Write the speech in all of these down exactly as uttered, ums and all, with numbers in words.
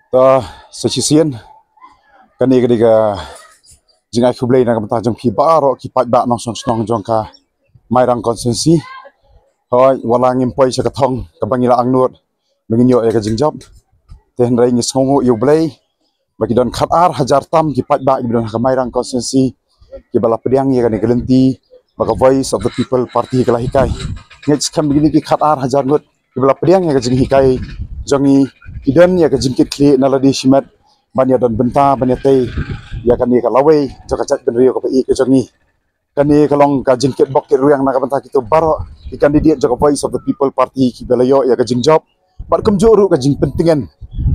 Ta sa shisien, kane ka dei ka jingai khublei na ka bynta jong phi baroh ki paidbah nongshong shnong jong ka Mairang constituency. Hoi, wat la ngim poi sha ka thong kaba ngi la angnud ba ngin ïoh ïa ka jingjop, te hynrei ngi sngewnguh ïa U Blei ba ki don khat ar hajar tam ki paidbah kiba don ha ka Mairang constituency kiba la pdiang ïa kane ka lynti ba ka Voice of the People Party ka la hikai. Ngeit skhem ba kine ki khat ar hajar ngut kiba la pdiang ïa ka jinghikai jong ngi ki don ïa ka jingkitkhlieh na lade shimet ban ïa don bynta ban ïa tei ïa kane ka lawei jong ka jaitbynriew kaba ïeit ka jong ngi. Kane ka long ka jingkitbok kitrwiang na ka bynta kito baroh ki candidate jong ka Voice of the People Party kiba la ïoh ïa ka jingjop, bad kumjuh ruh ka jingpyntngen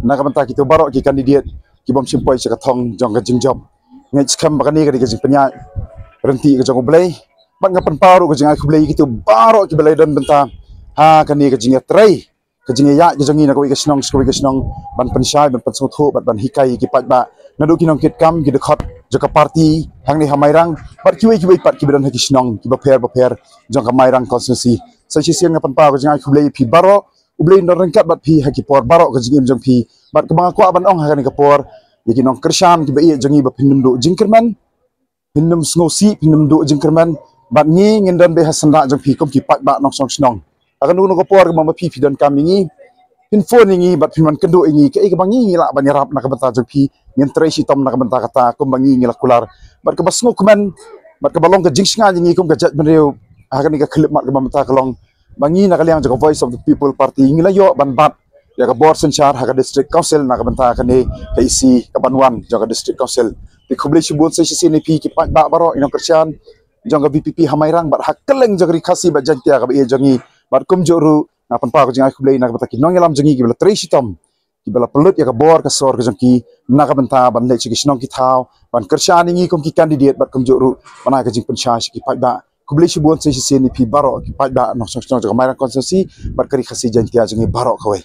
na ka bynta kito baroh ki candidate ki bym shym poi sha ka thong jong ka jingjop. Ngeit skhem ba kane ka dei ka jingpynïaid ryntih ka jong U Blei, bad nga pynpaw ruh ka jingai khublei ïa kito baroh kiba la don bynta ha kane ka jingïatrei, ka jingïaid ka jong ngi na kawei ka shnong sha kawei ka shnong, ban pynshai, ban pynsngewthuh bad ban hikai ïa ki paidbah naduh ki nongkitkam, ki dkhot jong ka party hangne ha Mairang bad kiwei kiwei pat kiba don ha ki shnong kiba pher bapher jong ka Mairang constituency. Sa shisien nga pynpaw ka jingai khublei ïa phi baroh. U Blei un don ryngkat bad phi ha ki por baroh ka jingim jong phi, bad kaba nga kwah ban ong ha kane ka por ïa ki nongkyrshan kiba ïeit jong ngi ba phin nym duh jingkyrmen, phin nym sngewsih, phin nym duh jingkyrmen, bad ngi ngin don beit ha syndah jong phi kum ki paidbah nongshong shnong. Ha kano kano ka por kaba ma phi phi donkam ïa ngi, phin phone ïa ngi bad phin wan kynduh ïa ngi kaei kaba ngi ngi lah ban ïarap na ka bynta jong phi. Ngin trei shitom na ka bynta kata kumba ngi ngi la kular. Bad kaba sngewkmen bad kaba long ka jingshngaiñ ïa ngi kum ka jaitbynriew ha kane ka khyllipmat kaba mynta ka long ba ngi na ka liang jong ka Voice of the People Party ngi la ïoh ban bat ïa ka bor synshar ha ka District Council na ka bynta kane ka E C kaban wan jong ka District Council. Te khublei shibun sa shisien ïa phi ki paidbah baroh, ki nongkyrshan jong ka V P P ha Mairang bad ha kylleng jong ka Ri Khasi bad Jaiñtia kaba ïeit jong ngi. Bad kumjuh ruh nga pynpaw ka jingai khublei na ka bynta ki nongïalam jong ngi kiba la trei shitom, kiba la pynlut ïa ka bor ka sor ka jong ki na ka bynta ban leit sha ki shnong ki thaw ban kyrshan ïa ngi kum ki candidate, bad kumjuh ruh ban ai ka jingpynshai sha ki paidbah. Khublei shibun sa shisien ïa phi baroh ki paidbah nongshong shnong jong ka Mairang constituency bad ka Ri Khasi Jaiñtia jong ngi baroh kawei.